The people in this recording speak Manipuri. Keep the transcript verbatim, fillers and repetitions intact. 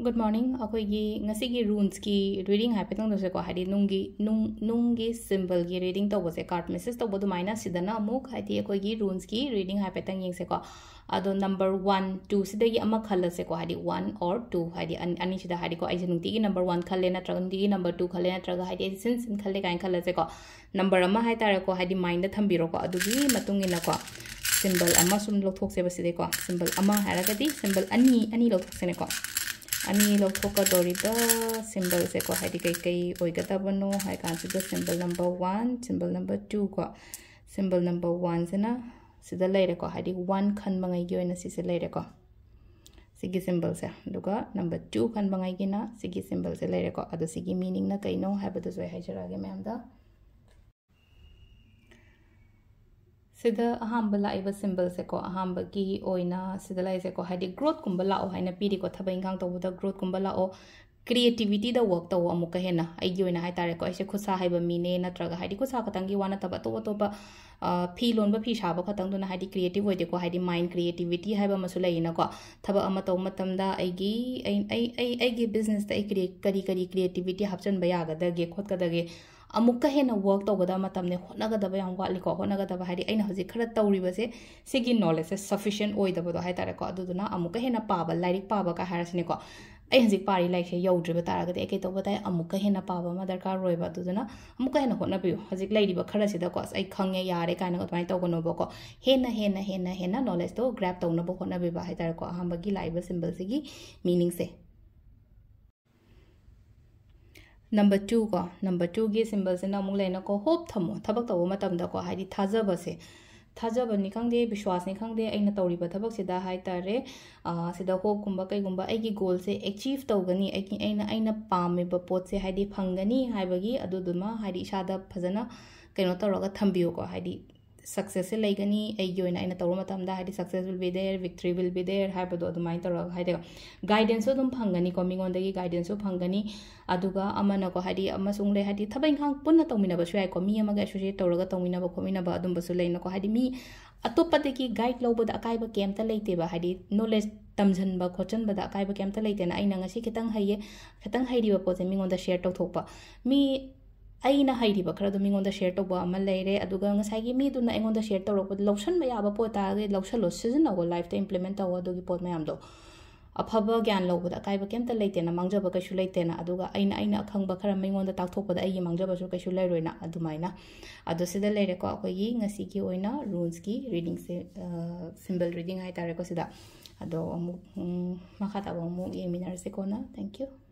Good morning. ꯑꯩꯈꯣꯏꯒꯤ ꯉꯁꯤꯒꯤ runesꯀꯤ reading ꯍꯥꯏꯐꯦꯠꯇꯪ ꯇꯧꯁꯦꯀꯣ, ꯍꯥꯏꯗꯤ ꯅꯨꯡꯒꯤ, ꯅꯨꯡ, ꯅꯨꯡꯒꯤ symbolꯒꯤ reading ꯇꯧꯕꯁꯦ, card message ꯇꯧꯕ ꯑꯗꯨꯃꯥꯏꯅ ꯁꯤꯗꯅ ꯑꯃꯨꯛ, ꯍꯥꯏꯗꯤ ꯑꯩꯈꯣꯏꯒꯤ runesꯀꯤ reading ꯍꯥꯏꯐꯦꯠꯇꯪ ꯌꯦꯡꯁꯦꯀꯣ꯫ ꯑꯗꯣ number one, two ꯁꯤꯗꯒꯤ ꯑꯃ ꯈꯜꯂꯁꯦꯀꯣ, ꯍꯥꯏꯗꯤ one or two, ꯍꯥꯏꯗꯤ ꯑꯅꯤꯁꯤꯗ, ꯍꯥꯏꯗꯤꯀꯣ, ꯑꯩꯁꯦ ꯅꯨꯡꯇꯤꯒꯤ number one ꯈꯜꯂꯦ, ꯅꯠꯇ꯭ꯔꯒ ꯅꯨꯡꯇꯤꯒꯤ number two ꯈꯜꯂꯦ, ꯅꯠꯇ꯭ꯔꯒ ꯍꯥꯏꯗꯤ ꯑꯩꯁꯦ ꯁꯤꯟ ꯁꯤꯟ ꯈꯜꯂꯦ ꯀꯥꯏꯅ ꯈꯜꯂꯁꯦꯀꯣ꯫ Number ꯑꯃ ꯍꯥꯏꯇꯥꯔꯦꯀꯣ, ꯍꯥꯏꯗꯤ mindꯗ ꯊꯝꯕꯤꯔꯣꯀꯣ꯫ ꯑꯗꯨꯒꯤ ꯃꯇꯨꯡ ꯏꯟꯅꯀꯣ, symbol ꯑꯃ ꯁꯨꯝ ꯂꯧꯊꯣꯛꯁꯦꯕ ꯁꯤꯗꯩꯀꯣ꯫ Symbol ꯑꯃ ꯍꯥꯏꯔꯒꯗꯤ symbol ꯑꯅꯤ, ꯑꯅꯤ ꯂꯧꯊꯣꯛꯁꯦꯅꯦꯀꯣ꯫ ꯑꯅꯤ ꯂꯧꯊꯣꯛꯀꯗꯧꯔꯤꯕ symbolꯁꯦꯀꯣ, ꯍꯥꯏꯗꯤ ꯀꯩꯀꯩ ꯑꯣꯏꯒꯗꯕꯅꯣ ꯍꯥꯏ ꯀꯥꯟꯁꯤꯗ, symbol number one, symbol number two ꯀꯣ꯫ Symbol number oneꯁꯤꯅ ꯁꯤꯗ ꯂꯩꯔꯦꯀꯣ, ꯍꯥꯏꯗꯤ one ꯈꯟꯕꯉꯩꯒꯤ ꯑꯣꯏꯅ ꯁꯤꯁꯦ ꯂꯩꯔꯦꯀꯣ, ꯁꯤꯒꯤ symbolꯁꯦ꯫ ꯑꯗꯨꯒ number two ꯈꯟꯕꯉꯩꯒꯤꯅ ꯁꯤꯒꯤ symbolꯁꯦ ꯂꯩꯔꯦꯀꯣ꯫ ꯑꯗꯣ ꯁꯤꯒꯤ meaningꯅ ꯀꯩꯅꯣ ꯍꯥꯏꯕꯗꯨꯁꯨ ꯑꯩ ꯍꯥꯏꯖꯔꯛꯑꯒꯦ ꯃꯌꯥꯝꯗ꯫ ꯁꯤꯗ ꯑꯍꯥꯟꯕ ꯂꯥꯛꯏꯕ symbolꯁꯦꯀꯣ, ꯑꯍꯥꯟꯕꯒꯤ ꯑꯣꯏꯅ ꯁꯤꯗ ꯂꯩꯔꯤꯁꯦꯀꯣ, ꯍꯥꯏꯗꯤ growthꯀꯨꯝꯕ ꯂꯥꯛꯑꯣ ꯍꯥꯏꯅ ꯄꯤꯔꯤꯀꯣ꯫ ꯊꯕꯛ ꯏꯪꯈꯥꯡ ꯇꯧꯕꯗ growthꯀꯨꯝꯕ ꯂꯥꯛꯑꯣ, creativityꯗ work ꯇꯧꯑꯣ ꯑꯃꯨꯛꯀ ꯍꯦꯟꯅ꯫ ꯑꯩꯒꯤ ꯑꯣꯏꯅ ꯍꯥꯏꯇꯥꯔꯦꯀꯣ, ꯑꯩꯁꯦ ꯈꯨꯠꯁꯥ ꯍꯩꯕ ꯃꯤꯅꯦ, ꯅꯠꯇ꯭ꯔꯒ ꯍꯥꯏꯗꯤ ꯈꯨꯠꯁꯥ ꯈꯛꯇꯪꯒꯤ ꯋꯥ ꯅꯠꯇꯕ, ꯑꯇꯣꯞ ꯑꯇꯣꯞꯄ, ꯑ, ꯐꯤ ꯂꯣꯟꯕ, ꯐꯤ ꯁꯥꯕ ꯈꯛꯇꯪꯗꯨꯅ ꯍꯥꯏꯗꯤ creative ꯑꯣꯏꯗꯦꯀꯣ, ꯍꯥꯏꯗꯤ mind creativity ꯍꯥꯏꯕ ꯑꯃꯁꯨ ꯂꯩꯌꯦꯅꯀꯣ꯫ ꯊꯕꯛ ꯑꯃ ꯇꯧꯕ ꯃꯇꯝꯗ ꯑꯩꯒꯤ, ꯑꯩ, ꯑꯩ, ꯑꯩ, ꯑꯩꯒꯤ businessꯇ ꯑꯩ crea-, ꯀꯔꯤ ꯀꯔꯤ creativity ꯍꯥꯞꯆꯤꯟꯕ ꯌꯥꯒꯗꯒꯦ, ꯈꯣꯠꯀꯗꯒꯦ, ꯑꯃꯨꯛꯀ ꯍꯦꯟꯅ work ꯇꯧꯒꯗꯕ ꯃꯇꯝꯅꯦ꯫ ꯍꯣꯠꯅꯒꯗꯕ ꯌꯥꯝ ꯋꯥꯠꯂꯤꯀꯣ꯫ ꯍꯣꯠꯅꯒꯗꯕ ꯍꯥꯏꯗꯤ ꯑꯩꯅ ꯍꯧꯖꯤꯛ ꯈꯔ ꯇꯧꯔꯤꯕꯁꯦ, ꯁꯤꯒꯤ knowledgeꯁꯦ sufficient ꯑꯣꯏꯗꯕꯗꯣ ꯍꯥꯏꯇꯥꯔꯦꯀꯣ꯫ ꯑꯗꯨꯗꯨꯅ ꯑꯃꯨꯛꯀ ꯍꯦꯟꯅ ꯄꯥꯕ, ꯂꯥꯏꯔꯤꯛ ꯄꯥꯕ ꯀꯥꯏ ꯍꯥꯏꯔꯁꯤꯅꯦꯀꯣ꯫ ꯑꯩ ꯍꯧꯖꯤꯛ ꯄꯥꯔꯤ ꯂꯥꯏꯔꯤꯛꯁꯦ ꯌꯧꯗ꯭ꯔꯤꯕ ꯇꯥꯔꯒꯗꯤ ꯑꯩ ꯀꯩ ꯇꯧꯕ ꯇꯥꯏ? ꯑꯃꯨꯛꯀ ꯍꯦꯟꯅ ꯄꯥꯕ ꯑꯃ ꯗꯔꯀꯥꯔ ꯑꯣꯏꯕ꯫ ꯑꯗꯨꯗꯨꯅ ꯑꯃꯨꯛꯀ ꯍꯦꯟꯅ ꯍꯣꯠꯅꯕꯤꯌꯨ꯫ ꯍꯧꯖꯤꯛ ꯂꯩꯔꯤꯕ ꯈꯔꯁꯤꯗꯀꯣ, "ꯑꯁ, ꯑꯩ ꯈꯪꯉꯦ, ꯌꯥꯔꯦ" ꯀꯥꯏꯅꯒ ꯑꯗꯨꯃꯥꯏꯅ ꯇꯧꯒꯅꯣꯕꯀꯣ꯫ ꯍꯦꯟꯅ, ꯍꯦꯟꯅ, ꯍꯦꯟꯅ, ꯍꯦꯟꯅ knowledgeꯇꯣ grab ꯇꯧꯅꯕ ꯍꯣꯠꯅꯕꯤꯕ ꯍꯥꯏꯇꯥꯔꯦꯀꯣ, ꯑꯍꯥꯟꯕꯒꯤ ꯂꯥꯛꯏꯕ symbolꯁꯤꯒꯤ meaningꯁꯦ꯫ Number two ꯀꯣ, number twoꯒꯤ symbolꯁꯤꯅ ꯑꯃꯨꯛ ꯂꯩꯅꯀꯣ, hope ꯊꯝꯃꯣ ꯊꯕꯛ ꯇꯧꯕ ꯃꯇꯝꯗꯀꯣ, ꯍꯥꯏꯗꯤ ꯊꯥꯖꯕꯁꯦ, ꯊꯥꯖꯕꯅꯤ ꯈꯪꯗꯦ, ꯕꯤꯁ꯭ꯋꯥꯁꯅꯤ ꯈꯪꯗꯦ, ꯑꯩꯅ ꯇꯧꯔꯤꯕ ꯊꯕꯛꯁꯤꯗ ꯍꯥꯏꯇꯥꯔꯦ, ꯑ, ꯁꯤꯗ hopeꯀꯨꯝꯕ ꯀꯩꯒꯨꯝꯕ ꯑꯩꯒꯤ goalꯁꯦ achieve ꯇꯧꯒꯅꯤ, ꯑꯩꯒꯤ, ꯑꯩꯅ, ꯑꯩꯅ ꯄꯥꯝꯃꯤꯕ ꯄꯣꯠꯁꯦ ꯍꯥꯏꯗꯤ ꯐꯪꯒꯅꯤ ꯍꯥꯏꯕꯒꯤ ꯑꯗꯨꯗꯨꯃ ꯍꯥꯏꯗꯤ ꯏꯁꯥꯗ ꯐꯖꯅ ꯀꯩꯅꯣ ꯇꯧꯔꯒ ꯊꯝꯕꯤꯌꯨꯀꯣ, ꯍꯥꯏꯗꯤ successꯁꯦ ꯂꯩꯒꯅꯤ꯫ ꯑꯩꯒꯤ ꯑꯣꯏꯅ ꯑꯩꯅ ꯇꯧꯕ ꯃꯇꯝꯗ ꯍꯥꯏꯗꯤ success will be there, victory will be there ꯍꯥꯏꯕꯗꯣ ꯑꯗꯨꯃꯥꯏꯅ ꯇꯧꯔꯒ ꯍꯥꯏꯗꯤ guidanceꯁꯨ ꯑꯗꯨꯝ ꯐꯪꯒꯅꯤꯀꯣ, ꯃꯤꯉꯣꯟꯗꯒꯤ guidanceꯁꯨ ꯐꯪꯒꯅꯤ꯫ ꯑꯗꯨꯒ ꯑꯃꯅꯀꯣ, ꯍꯥꯏꯗꯤ ꯑꯃꯁꯨꯡ ꯂꯩ, ꯍꯥꯏꯗꯤ ꯊꯕꯛ ꯏꯪꯈꯥꯡ ꯄꯨꯟꯅ ꯇꯧꯃꯤꯟꯅꯕꯁꯨ ꯌꯥꯏꯀꯣ, ꯃꯤ ꯑꯃꯒ associate ꯇꯧꯔꯒ ꯇꯧꯃꯤꯟꯅꯕ ꯈꯣꯠꯃꯤꯟꯅꯕ ꯑꯗꯨꯝꯕꯁꯨ ꯂꯩꯅꯀꯣ, ꯍꯥꯏꯗꯤ ꯃꯤ ꯑꯇꯣꯞꯄꯗꯒꯤ ꯒꯥꯏꯗ ꯂꯧꯕꯗ ꯑꯀꯥꯏꯕ ꯀꯩꯝꯇ ꯂꯩꯇꯦꯕ, ꯍꯥꯏꯗꯤ ꯅꯣꯂꯦꯖ ꯇꯝꯁꯤꯟꯕ ꯈꯣꯠꯆꯟꯕꯗ ꯑꯀꯥꯏꯕ ꯀꯩꯝꯇ ꯂꯩꯇꯦꯅ꯫ ꯑꯩꯅ ꯉꯁꯤ ꯈꯤꯇꯪ ꯍꯩꯌꯦ, ꯈꯤꯇꯪ ꯍꯩꯔꯤꯕ ꯄꯣꯠꯁꯦ ꯃꯤꯉꯣꯟꯗ ꯁꯦꯌꯔ ꯇꯧꯊꯣꯛꯄ꯫ ꯃꯤ ꯑꯩꯅ ꯍꯩꯔꯤꯕ ꯈꯔꯗꯣ ꯃꯤꯉꯣꯟꯗ ꯁꯦꯌꯔ ꯇꯧꯕ ꯑꯃ ꯂꯩꯔꯦ, ꯑꯗꯨꯒ ꯉꯁꯥꯏꯒꯤ ꯃꯤꯗꯨꯅ ꯑꯩꯉꯣꯟꯗ ꯁꯦꯌꯔ ꯇꯧꯔꯛꯄꯗ ꯂꯧꯁꯟꯕ ꯌꯥꯕ ꯄꯣꯠ ꯇꯥꯔꯒꯗꯤ ꯂꯧꯁꯜꯂꯣ, ꯁꯤꯖꯤꯟꯅꯧꯋꯣ, ꯂꯥꯏꯐꯇ ꯏꯝꯄ꯭ꯂꯤꯃꯦꯟ ꯇꯧꯋꯣ ꯑꯗꯨꯒꯤ ꯄꯣꯠ ꯃꯌꯥꯝꯗꯣ꯫ ꯑꯐꯕ ꯒ꯭ꯌꯥꯟ ꯂꯧꯕꯗ ꯑꯀꯥꯏꯕ ꯀꯩꯝꯇ ꯂꯩꯇꯦꯅ, ꯃꯥꯡꯖꯕ ꯀꯩꯁꯨ ꯂꯩꯇꯦꯅ꯫ ꯑꯗꯨꯒ ꯑꯩꯅ, ꯑꯩꯅ ꯑꯈꯪꯕ ꯈꯔ ꯃꯤꯉꯣꯟꯗ ꯇꯥꯛꯊꯣꯛꯄꯗ ꯑꯩꯒꯤ ꯃꯥꯡꯖꯕꯁꯨ ꯀꯩꯁꯨ ꯂꯩꯔꯣꯏꯅ꯫ ꯑꯗꯨꯃꯥꯏꯅ꯫ ꯑꯗꯣ ꯁꯤꯗ ꯂꯩꯔꯦꯀꯣ ꯑꯩꯈꯣꯏꯒꯤ ꯉꯁꯤꯒꯤ ꯑꯣꯏꯅ ꯔꯨꯟꯁꯀꯤ ꯔꯤꯗꯤꯡꯁꯦ, ꯁꯤꯝꯕꯜ ꯔꯤꯗꯤꯡ ꯍꯥꯏꯇꯥꯔꯦꯀꯣ ꯁꯤꯗ꯫ ꯑꯗꯣ ꯑꯃꯨꯛ, ꯎꯝ, ꯃꯈꯥ ꯇꯥꯕ ꯑꯃꯨꯛ ꯌꯦꯡꯃꯤꯟꯅꯔꯁꯦ ꯀꯣꯟꯅ꯫ Thank you꯫